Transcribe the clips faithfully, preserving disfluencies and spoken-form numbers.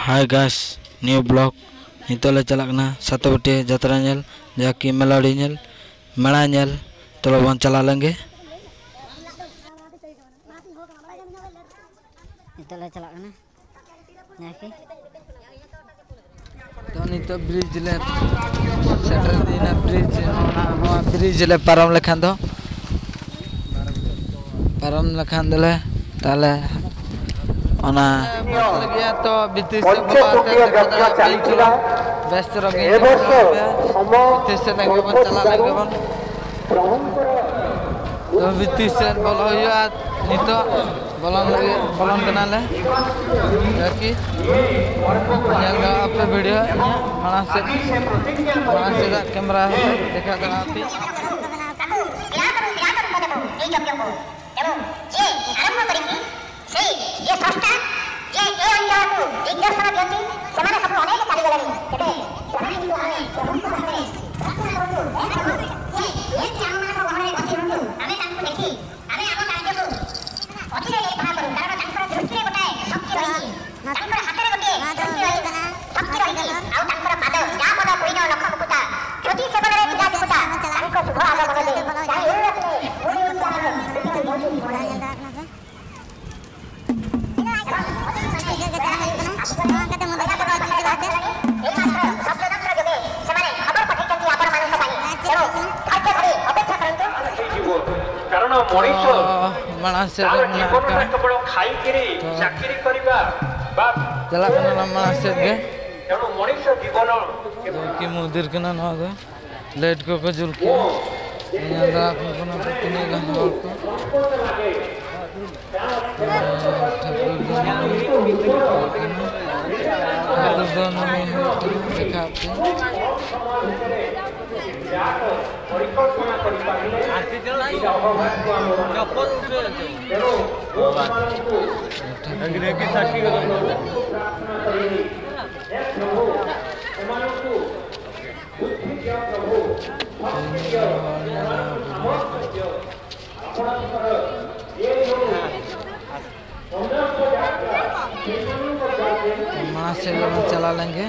Hi guys, new vlog. ᱱᱤᱛᱚᱜ ᱞᱮ ᱪᱟᱞᱟᱜ ᱠᱟᱱᱟ ᱥᱟᱛᱚᱵᱟᱹᱴᱤ ᱡᱟᱛᱨᱟ ᱧᱮᱞ, ᱡᱟᱦᱟᱸ ᱠᱤ ᱢᱮᱞᱟᱰᱤ ᱧᱮᱞ, ᱢᱮᱞᱟ ᱧᱮᱞ᱾ ᱛᱚᱵᱮ ᱵᱚᱱ ᱪᱟᱞᱟᱣ ᱞᱮᱱ ᱜᱮ᱾ ᱱᱤᱛᱚᱜ ᱞᱮ ᱪᱟᱞᱟᱜ ᱠᱟᱱᱟ ᱡᱟᱦᱟᱸ ᱠᱤ᱾ ᱛᱚ ᱱᱤᱛᱚᱜ ᱵᱨᱤᱡᱽ ᱞᱮ ᱥᱮᱴᱮᱨ ᱤᱫᱤᱭᱮᱱᱟ, ᱵᱨᱤᱡᱽ, ᱚᱱᱟ, ᱱᱚᱣᱟ ᱵᱨᱤᱡᱽ ᱞᱮ ᱯᱟᱨᱚᱢ ᱞᱮᱠᱷᱟᱱ ᱫᱚ, ᱯᱟᱨᱚᱢ ᱞᱮᱠᱷᱟᱱ ᱫᱚᱞᱮ ᱛᱟᱦᱞᱮ ᱚᱱᱟ ᱵᱚᱞᱚ ᱞᱟᱹᱜᱤᱫ᱾ ᱛᱚ ᱵᱷᱤᱛᱤᱨ ᱥᱮᱫ ᱵᱚᱞᱚ ᱠᱟᱛᱮ ᱫᱮᱠᱷᱟᱣ ᱫᱟᱲᱮᱭᱟᱜ ᱯᱮ᱾ ᱵᱮᱥ ᱪᱮᱦᱨᱟ ᱜᱮ ᱧᱮᱞᱚᱜ ᱠᱟᱱᱟ᱾ ᱵᱷᱤᱛᱤᱨ ᱥᱮᱫ ᱞᱟᱹᱜᱤᱫ ᱵᱚᱱ ᱪᱟᱞᱟᱜ ᱞᱟᱹᱜᱤᱫ ᱵᱚᱱ᱾ ᱛᱚ ᱵᱷᱤᱛᱤᱨ ᱥᱮᱫ ᱵᱚᱞᱚ ᱦᱩᱭᱩᱜᱼᱟ᱾ ᱱᱤᱛᱚᱜ ᱵᱚᱞᱚᱱ ᱞᱟᱹᱜᱤᱫ, ᱵᱚᱞᱚᱱ ᱠᱟᱱᱟᱞᱮ᱾ ᱡᱟᱠᱤ ᱧᱮᱞ ᱫᱚ ᱟᱯᱮ ᱵᱷᱤᱰᱤᱭᱳ ᱤᱧᱟᱹᱜ ᱢᱟᱲᱟᱝ ᱥᱮᱫ, ᱢᱟᱲᱟᱝ ᱥᱮᱫᱟᱜ ᱠᱮᱢᱮᱨᱟ ᱫᱮᱠᱷᱟᱣ ᱫᱟᱲᱮᱭᱟᱜᱼᱟ ᱯᱮ᱾ ᱮᱵᱚᱝ ଯେ ଆରମ୍ଭ କରିକି ସେଇ ଯେ ସ୍ରଷ୍ଟା, ଯେ ଏ ଅଞ୍ଚଳକୁ ଦିଗ୍ଦର୍ଶନ ଦିଅନ୍ତି, ସେମାନେ ସବୁ ଅନେକ ଚାଲିଗଲେଣି। ତେବେ ସେମାନେ କିନ୍ତୁ ଆମେ ପ୍ରଭୁଙ୍କ ପାଖରେ ପ୍ରାର୍ଥନା କରନ୍ତୁ, ହେ ପ୍ରଭୁ, ଯେ ଯେମିତି ଆମମାନଙ୍କ ମନରେ ବସି ରୁହନ୍ତୁ, ଆମେ ତାଙ୍କୁ ଦେଖି, ଆମେ ଆମ କାର୍ଯ୍ୟକୁ ଅଚିରେ ଲେଖା କରୁ, କାରଣ ତାଙ୍କର ଦୃଷ୍ଟିରେ ଗୋଟାଏ ଶକ୍ତି ରହିଛି, ତାଙ୍କର ହାତରେ ଗୋଟିଏ ଶକ୍ତି ରହି-, ଶକ୍ତି ରହିଛି, ଆଉ ତାଙ୍କର ପାଦ, ଯାହା ପଦ ପୁରିନ ନଖ ମୁକୁତା, ଜ୍ୟୋତି ସେବନରେ ବିରାଜ ମୁକୁତା, ତାଙ୍କ ଶୁଭ ଆଗମନରେ ଯାହା ଏଇ ରାତିରେ କାରଣ ମଣିଷ ᱢᱟᱲᱟᱝ ᱥᱮᱫ ᱨᱮ ᱡᱤᱵᱚᱱ ᱢᱮᱱᱟᱜ ᱟᱠᱟᱫ᱾ ᱠᱮᱵᱚᱞ ᱠᱷᱟଇ ᱠᱤᱨᱤ ᱛᱚ, ᱪᱟᱠᱤᱨᱤ ᱠᱚᱨᱤᱵᱟ ᱵᱟ ᱪᱟᱞᱟᱜ ᱠᱟᱱᱟ ᱞᱟᱝ ᱢᱟᱲᱟᱝ ᱥᱮᱫ ᱜᱮ᱾ ତେଣୁ ମଣିଷ ଜୀବନ ᱡᱟᱦᱟᱸ ᱠᱤ ᱢᱚᱱᱫᱤᱨ ᱠᱟᱱᱟ ᱱᱚᱣᱟ ᱫᱚ᱾ ᱞᱟᱭᱤᱴ ᱠᱚᱠᱚ ᱡᱩᱞ ᱠᱮᱜᱼᱟ᱾ ᱧᱮᱞ ᱫᱟᱲᱮᱭᱟᱜ ᱠᱟᱱᱟ ᱯᱮ ᱛᱤᱱᱟᱹᱜ ᱜᱟᱱ ᱦᱚᱲ ᱠᱚ᱾ ᱴᱷᱟᱹᱠᱩᱨ ᱫᱚ ᱱᱚᱜᱼᱚᱭ ᱠᱟᱱᱟ᱾ ᱴᱷᱟᱹᱠᱩᱨ ᱫᱚ ᱱᱚᱜᱼᱚᱭ ᱦᱩᱭᱩᱜ ᱠᱟᱱᱟ, ᱫᱮᱠᱷᱟᱣ ᱯᱮ᱾ ᱴᱷᱟᱹᱠᱩᱨ ᱫᱚ ᱢᱟᱲᱟᱝ ᱥᱮᱫ ᱵᱚᱱ ᱪᱟᱞᱟᱣ ᱞᱮᱱ ᱜᱮ᱾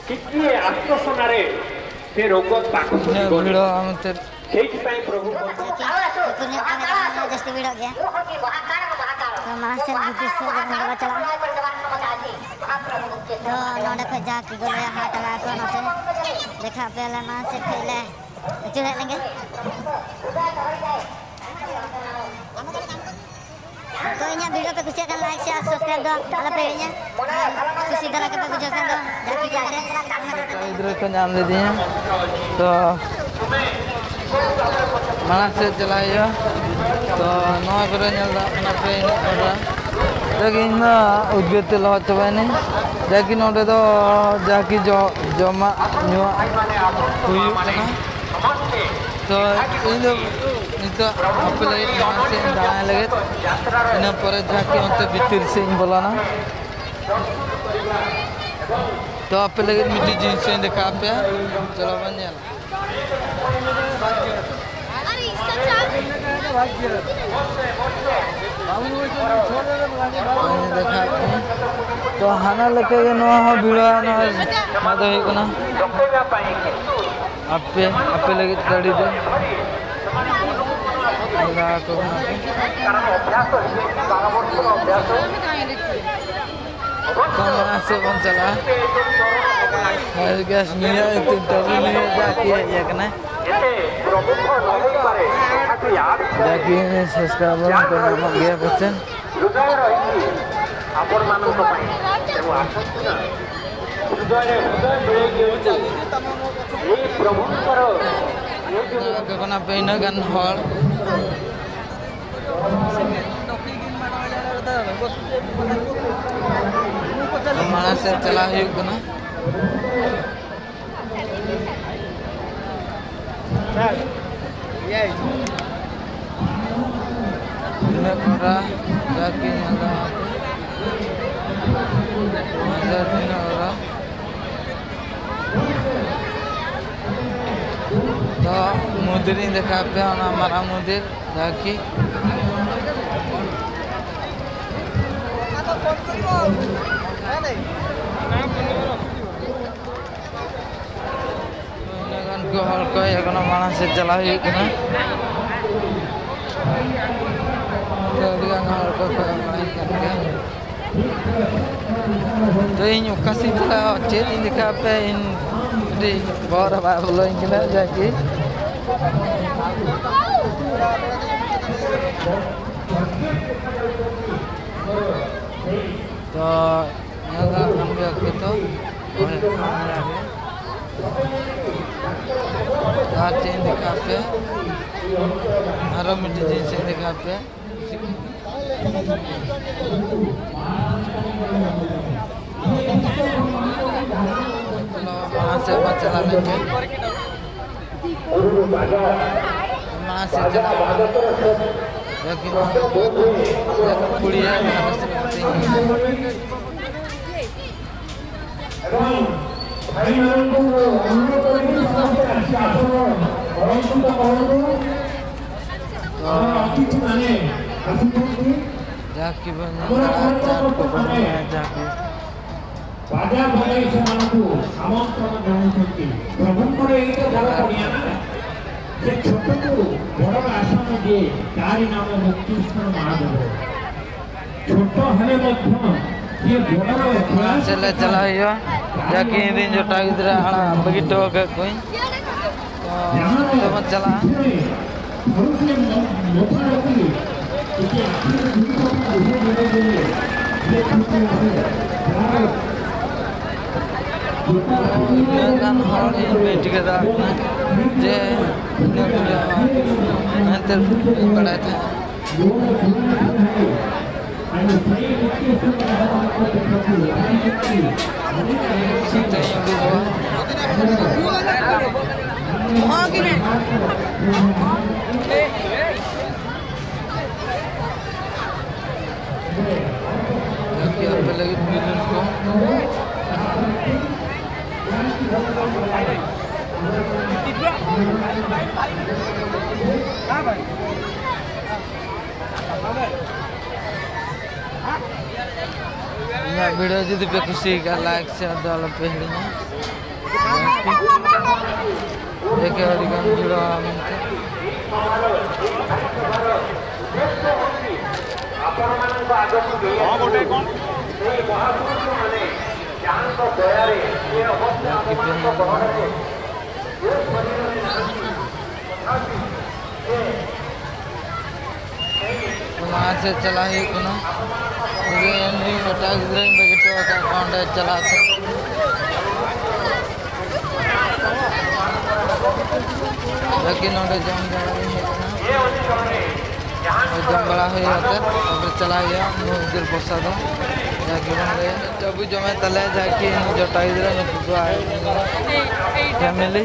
ଟିକିଏ ଆଶ୍ୱାସନାରେ ସେ ରୋଗ ପାଖକୁ ᱛᱤᱱᱟᱹᱜ ଯିବନି। ଭିଡ଼ ଆମ ତେ- ସେଇଥିପାଇଁ ପ୍ରଭୁ ᱡᱟᱹᱥᱛᱤ ᱵᱷᱤᱲᱚᱜ ᱜᱮᱭᱟ᱾ ᱛᱚ ᱢᱟᱲᱟᱝ ᱥᱮᱫ ᱵᱷᱤᱛᱤᱨ ᱥᱮᱫ ᱡᱚᱠᱷᱚᱱ ᱵᱚᱱ ᱪᱟᱞᱟᱜᱼᱟ, ᱛᱚ ᱱᱚᱰᱮ ᱠᱷᱚᱱ ᱡᱟᱦᱟᱸ ᱠᱤ ᱜᱚᱞᱮ ᱦᱟᱴ ᱟᱠᱟᱫ ᱠᱚ ᱱᱚᱛᱮ ᱫᱮᱠᱷᱟᱣ ᱯᱮᱭᱟᱞᱮ, ᱢᱟᱲᱟᱝ ᱥᱮᱫ ᱠᱷᱚᱱ ᱞᱮ ᱟᱹᱪᱩᱨ ᱦᱮᱡ ᱞᱮᱱᱜᱮ᱾ ᱛᱚ ᱤᱧᱟᱹᱜ ᱵᱷᱤᱰᱤᱭᱳ ᱯᱮ ᱠᱩᱥᱤᱭᱟᱜ ᱠᱷᱟᱱ ᱞᱟᱭᱤᱠ, ᱥᱮᱭᱟᱨ, ᱥᱟᱵᱥᱠᱨᱟᱭᱤᱵ ᱫᱚ ᱟᱞᱚᱯᱮ ᱦᱤᱲᱤᱧᱟ᱾ ᱟᱨ ᱠᱩᱥᱤ ᱫᱷᱟᱨᱟ ᱜᱮᱯᱮ ᱵᱩᱡᱷᱟᱹᱣ ᱠᱷᱟᱱ ᱫᱚ ᱡᱟᱹᱥᱛᱤ ᱡᱟᱹᱥᱛᱤ ᱠᱚᱲᱟ ᱜᱤᱫᱽᱨᱟᱹ ᱠᱚ ᱧᱟᱢ ᱞᱤᱫᱤᱧᱟ᱾ ᱛᱚ ᱢᱟᱲᱟᱝ ᱥᱮᱫ ᱪᱟᱞᱟᱜ ᱦᱩᱭᱩᱜᱼᱟ᱾ ᱛᱚ ᱱᱚᱣᱟ ᱠᱚᱨᱮ ᱧᱮᱞ ᱫᱟᱲᱮᱭᱟᱜ ᱠᱟᱱᱟ ᱯᱮ ᱤᱱᱟᱹᱜ ᱠᱚ ᱦᱚᱲ᱾ ᱡᱟᱜᱮ ᱤᱧ ᱢᱟ ᱩᱫᱽᱜᱟᱹᱨ ᱛᱮ ᱞᱚᱦᱚᱫ ᱪᱟᱵᱟᱭᱮᱱᱟᱹᱧ᱾ ᱡᱟᱜᱮ ᱱᱚᱰᱮ ᱫᱚ ᱡᱟᱜᱮ ᱡᱚ-, ᱡᱚᱢᱟᱜ ᱧᱩᱣᱟᱜ ᱦᱩᱭᱩᱜ ᱠᱟᱱᱟ᱾ ᱛᱚ ᱤᱧ ᱫᱚ ᱱᱤᱛᱚᱜ ᱟᱯᱮ ᱞᱟᱹᱜᱤᱫ ᱢᱟᱲᱟᱝ ᱥᱮᱫ ᱤᱧ ᱫᱟᱬᱟᱭ ᱞᱟᱹᱜᱤᱫ, ᱤᱱᱟᱹ ᱯᱚᱨᱮ ᱡᱟᱦᱟᱸ ᱠᱤ ᱚᱱᱛᱮ ᱵᱷᱤᱛᱤᱨ ᱥᱮᱫ ᱤᱧ ᱵᱚᱞᱚᱱᱟ᱾ ᱛᱚ ᱟᱯᱮ ᱞᱟᱹᱜᱤᱫ ᱢᱤᱫᱴᱤᱡ ᱡᱤᱱᱤᱥ ᱤᱧ ᱫᱮᱠᱷᱟᱣ ᱟᱯᱮᱭᱟ, ᱪᱚᱞᱚ ᱵᱚᱱ ᱧᱮᱞᱟ᱾ ᱛᱚ ᱦᱟᱱᱟ ᱞᱮᱠᱟ ᱜᱮ ᱱᱚᱣᱟ ᱦᱚᱸ ᱵᱷᱤᱲᱟ, ᱱᱚᱣᱟ ᱫᱚ ᱦᱩᱭᱩᱜ ᱠᱟᱱᱟ, ᱱᱚᱣᱟ ᱫᱚ ᱦᱩᱭᱩᱜ ᱠᱟᱱᱟ ᱟᱯᱮ, ᱟᱯᱮ ᱞᱟᱹᱜᱤᱫ ᱜᱟᱹᱰᱤ ᱫᱚ ᱞᱟᱜᱟ ᱠᱚ ᱠᱟᱱᱟ ᱠᱚ᱾ ᱛᱚ ᱢᱟᱲᱟᱝ ᱥᱮᱫ ᱵᱚᱱ ᱪᱟᱞᱟᱜᱼᱟ᱾ ᱦᱳᱭ ᱜᱮᱥ, ᱱᱩᱭᱟᱜ ᱧᱩᱛᱩᱢ ᱛᱟᱵᱚᱱ, ᱱᱩᱭᱟᱜ ᱡᱟᱹᱠᱤ ᱦᱮᱡ ᱟᱠᱟᱱᱟᱭ᱾ ᱡᱟᱹᱠᱤ ᱥᱟᱵᱥᱠᱨᱟᱭᱵᱟᱨ ᱠᱚ ᱧᱟᱢᱚᱜ ᱜᱮᱭᱟ ᱯᱟᱪᱮ᱾ ହୃଦୟ ରହିଛି ଆପଣମାନଙ୍କ ପାଇଁ। ତେଣୁ ଆସନ୍ତୁ ନା, ହୃଦୟରେ ହୃଦୟ ମିଳେଇ ଦିଅନ୍ତୁ। ଏଇ ପ୍ରଭୁଙ୍କର ଏଇ ଯୋଉ ᱱᱚᱣᱟ ᱠᱚ ᱠᱟᱱᱟ ᱯᱮ ᱤᱱᱟᱹᱜ ᱜᱟᱱ ᱦᱚᱲ᱾ ᱢᱟᱲᱟᱝ ᱥᱮᱫ ᱪᱟᱞᱟᱣ ᱦᱩᱭᱩᱜ ᱠᱟᱱᱟ᱾ ᱛᱤᱱᱟᱹᱜ ᱚᱲᱟᱜ ᱡᱟᱹᱥᱛᱤ ᱧᱮᱞ ᱫᱟ, ᱦᱟᱡᱟᱨ ᱛᱤᱱᱟᱹᱜ ᱚᱲᱟᱜ᱾ ᱛᱚ ᱢᱚᱱᱫᱤᱨ ᱤᱧ ᱫᱮᱠᱷᱟᱣ ᱯᱮᱭᱟ, ᱚᱱᱟ ᱢᱟᱨᱟᱝ ᱢᱚᱱᱫᱤᱨ ᱡᱟᱦᱟᱸ ᱠᱤ ᱤᱱᱟᱹ ᱜᱟᱱ ᱠᱚ ᱦᱚᱲ ᱠᱚ ᱮᱠᱷᱚᱱᱳ ᱢᱟᱲᱟᱝ ᱥᱮᱫ ᱪᱟᱞᱟᱣ ᱦᱩᱭᱩᱜ ᱠᱟᱱᱟ᱾ ᱛᱚ ᱟᱹᱰᱤ ᱜᱟᱱ ᱦᱚᱲ ᱠᱚ ᱠᱚᱭᱚᱜ ᱵᱟᱲᱟᱭ ᱠᱟᱱ ᱜᱮᱭᱟ᱾ ᱛᱚ ᱤᱧ ᱚᱠᱟ ᱥᱮᱫ ᱤᱧ ᱪᱟᱞᱟᱜᱼᱟ, ᱪᱮᱫ ᱤᱧ ᱫᱮᱠᱷᱟᱣ ᱟᱯᱮ, ᱤᱧ ᱠᱟᱹᱴᱤᱡ ᱵᱚᱦᱚᱜ ᱨᱮ ᱵᱟᱭ ᱵᱚᱞᱚᱧ ᱠᱟᱱᱟ ᱡᱟᱠᱤ᱾ ᱛᱚ ᱧᱮᱞ ᱫᱟᱲᱮᱭᱟᱜ ᱠᱟᱱ ᱜᱮᱭᱟ ᱯᱮ ᱛᱚ᱾ ᱦᱳᱭ, ᱠᱟᱢᱮᱨᱟ ᱨᱮ᱾ ᱟᱨ ᱪᱮᱫ ᱤᱧ ᱫᱮᱠᱷᱟᱣ ᱟᱯᱮ, ᱟᱨᱚ ᱢᱤᱫᱴᱮᱡ ᱡᱤᱱᱤᱥ ᱤᱧ ᱫᱮᱠᱷᱟᱣ ᱟᱯᱮ᱾ ᱪᱚᱞᱚ, ᱢᱟᱲᱟᱝ ᱥᱮᱫ ᱵᱚᱱ ᱪᱟᱞᱟᱣ ᱞᱮᱱ ᱜᱮ᱾ ᱢᱟᱲᱟᱝ ᱥᱮᱫ ᱪᱟᱞᱟᱣ ᱞᱮᱱ ᱜᱮ᱾ ᱡᱟᱦᱟᱸ ᱠᱤ ᱱᱚᱣᱟ ᱠᱩᱲᱤᱭᱟᱜ ᱡᱟᱦᱟᱸ ᱠᱚ ᱥᱮᱨᱮᱧ ᱠᱟᱛᱮ ଏବଂ ଭାଇମାନଙ୍କୁ ଅନୁରୋଧ କରିବି, ସମସ୍ତେ ଆସି ଆସନ ଗ୍ରହଣ କରନ୍ତୁ। ଆମର ଅତିଥିମାନେ ଆସୁଛନ୍ତି। ଯାହାକି ଆମର ଚାଟ ପକେଇବେ, ଯାହାକି ବାଜା ବଜାଇ ସେମାନଙ୍କୁ ଆମନ୍ତ୍ରଣ ଜଣାଉଛନ୍ତି। ପ୍ରଭୁଙ୍କର ଏଇଟା ବଡ଼ ପଡ଼ିଆ ନା, ସେ ଛୋଟକୁ ବଡ଼ର ଆସନ ଦିଏ, ତାରି ନାମ ମୁକ୍ତିକୃଷ୍ଣ ମହାଦେବ। ଛୋଟ ହେଲେ ମଧ୍ୟ ସିଏ ବଡ଼ର ଇତିହାସ। ᱪᱮᱫ ᱞᱮ ᱪᱟᱞᱟᱣ ᱦᱩᱭᱩᱜᱼᱟ? ᱡᱟᱦᱟᱸ ᱠᱤ ᱤᱧ ᱨᱮᱱ ᱡᱚᱴᱟᱣ ᱜᱤᱫᱽᱨᱟᱹ ᱦᱟᱲᱟᱢ ᱵᱟᱹᱜᱤ ᱦᱚᱴᱚ ᱟᱠᱟᱫ ᱠᱚᱣᱟᱧ᱾ ᱛᱚ ᱚᱱᱛᱮ ᱵᱚᱱ ᱪᱟᱞᱟᱜᱼᱟ᱾ ᱩᱱᱟᱹᱜ ᱜᱟᱱ ᱦᱚᱲ ᱤᱧ ᱵᱟᱹᱧ ᱴᱷᱤᱠᱟᱹ ᱫᱟᱲᱮᱭᱟᱜ ᱠᱟᱱᱟ ᱡᱮ ᱤᱱᱟᱹ ᱠᱚᱨᱮ ᱦᱚᱸ ᱢᱮᱱᱛᱮ ᱵᱟᱲᱟᱭ ᱛᱟᱦᱮᱸᱫ᱾ ᱡᱟᱦᱟᱸ ᱠᱤ ᱟᱯᱮ ᱞᱟᱹᱜᱤᱫ ᱵᱮᱞᱩᱱ ᱠᱚ᱾ ᱤᱧᱟᱹᱜ video ᱡᱩᱫᱤ ᱯᱮ ᱠᱩᱥᱤ ᱠᱟᱜᱼᱟ, like share ᱫᱚ ᱟᱞᱚ ᱯᱮ ᱦᱤᱲᱤᱧᱟ᱾ ᱫᱮᱠᱷᱮ ᱟᱹᱰᱤ ᱜᱟᱱ ᱵᱷᱤᱲᱚᱜᱼᱟ ᱢᱮᱱᱛᱮ᱾ ᱢᱟᱲᱟᱝ ᱥᱮᱫ ᱪᱟᱞᱟᱜ ᱦᱩᱭᱩᱜ ᱠᱟᱱᱟ᱾ ᱛᱚᱵᱮ ᱮᱱᱦᱚᱸ ᱮᱴᱟᱜ ᱜᱤᱫᱽᱨᱟᱹᱧ ᱵᱟᱹᱜᱤ ᱦᱚᱴᱚ ᱟᱠᱟᱫ ᱠᱚᱣᱟ ᱚᱸᱰᱮ ᱪᱟᱞᱟᱜ ᱛᱮ᱾ ᱞᱮᱠᱤᱱ ᱱᱚᱰᱮ ᱡᱚᱢ ᱡᱟᱭᱜᱟ ᱨᱤᱧ ᱦᱮᱡ ᱮᱱᱟ᱾ ᱡᱚᱢ ᱵᱟᱲᱟ ᱦᱩᱭ ᱠᱟᱛᱮ ᱛᱟᱨᱯᱚᱨᱮ ᱪᱟᱞᱟᱜ ᱦᱩᱭᱩᱜᱼᱟ ᱱᱩᱭ ᱤᱫᱤᱞ ᱯᱨᱚᱥᱟᱫ ᱫᱚ᱾ ᱡᱟᱜᱮ ᱵᱚᱱ ᱞᱟᱹᱭᱟ, ᱪᱟᱵᱩ ᱡᱚᱢᱮ ᱛᱟᱞᱮ, ᱡᱟᱜᱮ ᱡᱚᱴᱟ ᱜᱤᱫᱽᱨᱟᱹ ᱱᱩᱠᱩ ᱠᱚ ᱟᱭᱳ family᱾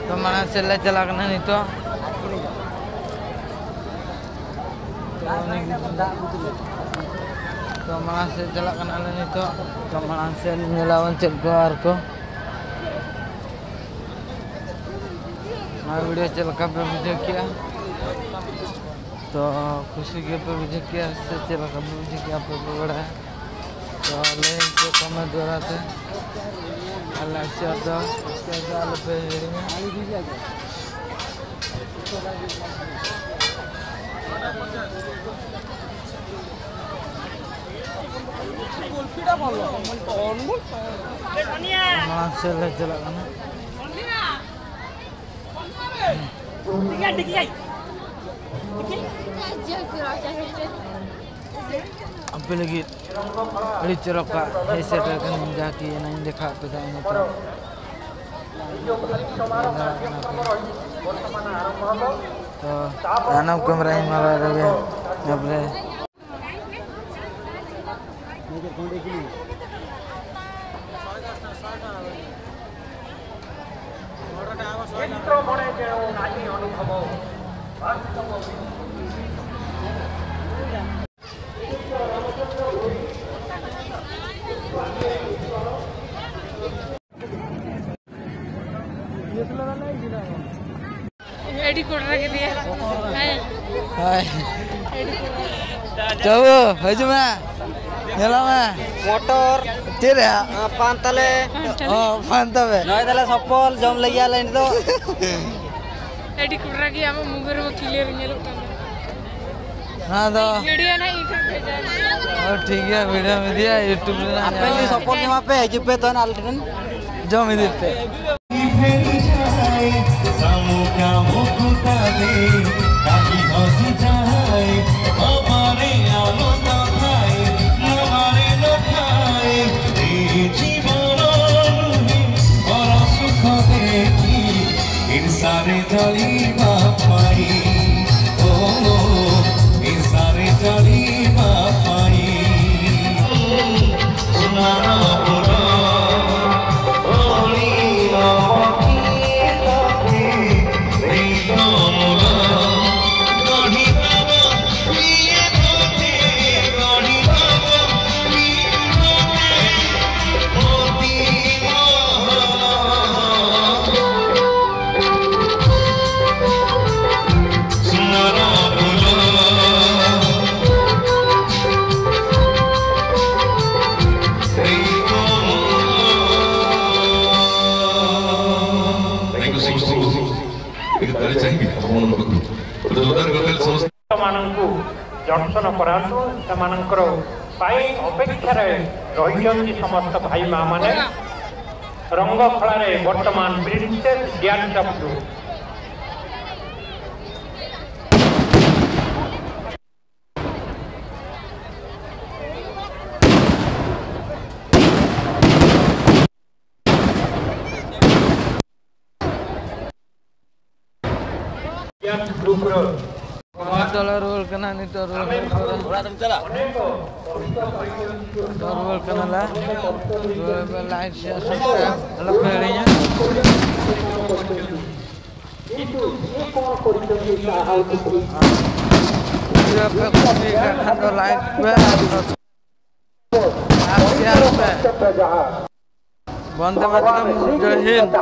ᱛᱚ ᱢᱟᱲᱟᱝ ᱥᱮᱫ ᱞᱮ ᱪᱟᱞᱟᱜ ᱠᱟᱱᱟ ᱱᱤᱛᱚᱜ᱾ ᱛᱚ ᱢᱟᱲᱟᱝ ᱥᱮᱫ ᱪᱟᱞᱟᱜ ᱠᱟᱱᱟᱞᱮ ᱱᱤᱛᱚᱜ᱾ ᱛᱚ ᱢᱟᱲᱟᱝ ᱥᱮᱫ ᱧᱮᱞᱟᱵᱚᱱ ᱪᱮᱫ ᱠᱚ ᱟᱨ ᱠᱚ᱾ ᱱᱚᱣᱟ video ᱪᱮᱫ ᱞᱮᱠᱟ ᱯᱮ ᱵᱩᱡᱷᱟᱹᱣ ᱠᱮᱜᱼᱟ? ᱛᱚ ᱠᱩᱥᱤ ᱜᱮᱯᱮ ᱵᱩᱡᱷᱟᱹᱣ ᱠᱮᱜᱼᱟ ᱥᱮ ᱪᱮᱫ ᱞᱮᱠᱟ ᱯᱮ ᱵᱩᱡᱷᱟᱹᱣ ᱠᱮᱜᱼᱟ ᱯᱮ ᱵᱟᱲᱟᱭᱟ? ᱛᱚ ᱞᱟᱹᱭ ᱯᱮ comment ᱫᱣᱟᱨᱟ ᱛᱮ᱾ ᱟᱨ like share ᱫᱚ, subscribe ᱫᱚ ᱟᱞᱚ ᱯᱮ ᱦᱤᱲᱤᱧᱟ᱾ ᱢᱟᱲᱟᱝ ᱥᱮᱫ ᱞᱮ ᱪᱟᱞᱟᱜ ᱠᱟᱱᱟ᱾ ᱟᱯᱮ ᱞᱟᱹᱜᱤᱫ ᱟᱹᱰᱤ ᱪᱚᱨᱚᱠᱟᱜ ᱦᱮᱡ ᱥᱮᱴᱮᱨ ᱠᱟᱹᱱᱟᱹᱧ, ᱡᱟᱦᱟᱸ ᱠᱤ ᱮᱱᱟᱝ ᱤᱧ ᱫᱮᱠᱷᱟᱣᱟᱫ ᱯᱮ ᱛᱟᱦᱮᱸᱫ ᱱᱤᱛᱚᱜ᱾ ᱛᱚ, ᱛᱟᱭᱱᱚᱢ ᱠᱮᱢᱮᱨᱟ ᱤᱧ ᱢᱟᱨᱟᱣ ᱨᱮᱜᱮ ᱧᱮᱞ ᱯᱮ᱾ ᱮᱰᱤ ᱠᱚᱰᱨᱟ ᱠᱮᱫᱮᱭᱟ᱾ ᱦᱮᱸ᱾ ᱦᱳᱭ᱾ ᱮᱰᱤ ᱠᱚᱰᱨᱟ᱾ ᱪᱟᱵᱩ, ᱦᱤᱡᱩᱜ ᱢᱮ᱾ ᱧᱮᱞᱚᱜ ᱢᱮ᱾ ᱢᱚᱴᱚᱨ᱾ ᱪᱮᱫ ᱨᱮᱭᱟᱜ? ᱟᱸ, ᱯᱟᱱ ᱛᱟᱞᱮ᱾ ᱚ, ᱯᱟᱱ ᱛᱟᱵᱮ᱾ ᱱᱚᱜᱼᱚᱭ ᱛᱟᱞᱮ ᱥᱚᱯᱚᱞ ᱡᱚᱢ ᱞᱟᱹᱜᱤᱫ ᱟᱞᱮ ᱱᱤᱛᱚᱜ᱾ ᱮᱰᱤ ᱠᱚᱰᱨᱟ ᱜᱮ ᱟᱢᱟᱜ ᱢᱩᱜᱟᱹᱨ ᱨᱮ ᱠᱞᱤᱭᱟᱨ ᱧᱮᱞᱚᱜ ᱠᱟᱱᱟ᱾ ᱱᱚᱣᱟ ᱫᱚ ᱵᱷᱤᱰᱤᱭᱳ ᱱᱟᱜ ᱤᱧ ᱴᱷᱮᱱ ᱵᱷᱮᱡᱟ ᱢᱮ᱾ ᱦᱳᱭ, ᱴᱷᱤᱠ ᱜᱮᱭᱟ, ᱵᱷᱤᱰᱤᱭᱳ ᱢᱤᱫᱤᱭᱟ, YouTube ᱨᱮᱱᱟᱜ ᱟᱯᱮ ᱧᱮᱞ ᱜᱮ ᱢᱮ᱾ ᱥᱚᱯᱚᱨᱴ ᱮᱢᱟ ᱯᱮ, ᱦᱤᱡᱩᱜ ᱯᱮ ᱛᱚ ᱟᱞᱮ ᱴᱷᱮᱱ᱾ ᱡᱚᱢ ᱤᱫᱤ ᱯᱮ᱾ ᱤᱨᱥᱟᱨᱮ ᱡᱟᱹᱲᱤ ᱵᱟᱯᱟᱭ, ᱳ, ᱤᱨᱥᱟᱨᱮ ᱡᱟᱹᱲᱤ ᱵᱟᱯᱟᱭ᱾ ᱥᱩᱱᱟᱨᱟ ᱵᱩᱨᱩ, ᱳᱲᱤᱭᱟ ᱢᱟᱹᱴᱤ ᱛᱟᱯᱮ, ᱨᱤᱛᱚ ᱢᱩᱞᱟ, ᱜᱟᱹᱰᱤ ᱛᱟᱵᱚ, ᱤᱭᱟᱹ ᱛᱟᱯᱮ, ᱜᱟᱹᱰᱤ ᱛᱟᱵᱚ, ᱤᱭᱟᱹ ᱛᱟᱯᱮ᱾ ମାନଙ୍କୁ ଜନ୍ମସନ କରାନ୍ତୁ। ସେମାନଙ୍କର ପାଇଁ ଅପେକ୍ଷାରେ ରହିଛନ୍ତି ସମସ୍ତ ଭାଇ ମା ମାନେ। ରଙ୍ଗ ଖଳାରେ ବର୍ତ୍ତମାନ ପ୍ରିନ୍ସେସ୍ ଡ୍ୟାନ୍ସ ଅଫ୍ ᱱᱤᱛᱚᱜ ᱞᱮ ᱨᱩᱣᱟᱹᱲ ᱠᱟᱱᱟ, ᱱᱤᱛᱚᱜ ᱨᱩᱣᱟᱹᱲ ᱦᱩᱭ ᱯᱚᱨᱮ᱾ ᱚᱲᱟᱜ ᱫᱚᱢ ᱪᱟᱞᱟᱜ? ᱱᱤᱛᱚᱜ ᱨᱩᱣᱟᱹᱲ ᱠᱟᱱᱟᱞᱮ᱾ ᱨᱩᱣᱟᱹᱲ ᱯᱮ, like, share, subscribe ᱟᱞᱚ ᱯᱮ ᱦᱤᱲᱤᱧᱟ᱾ ᱡᱩᱫᱤ ᱯᱮ ᱠᱩᱥᱤᱭᱟᱜ ᱠᱷᱟᱱ ᱫᱚ like ᱯᱮ ᱟᱨ share ᱯᱮ᱾ ᱵᱚᱱᱫᱮ ᱢᱟᱛᱨᱚᱢ, ᱡᱚᱭ ᱦᱤᱱᱫ᱾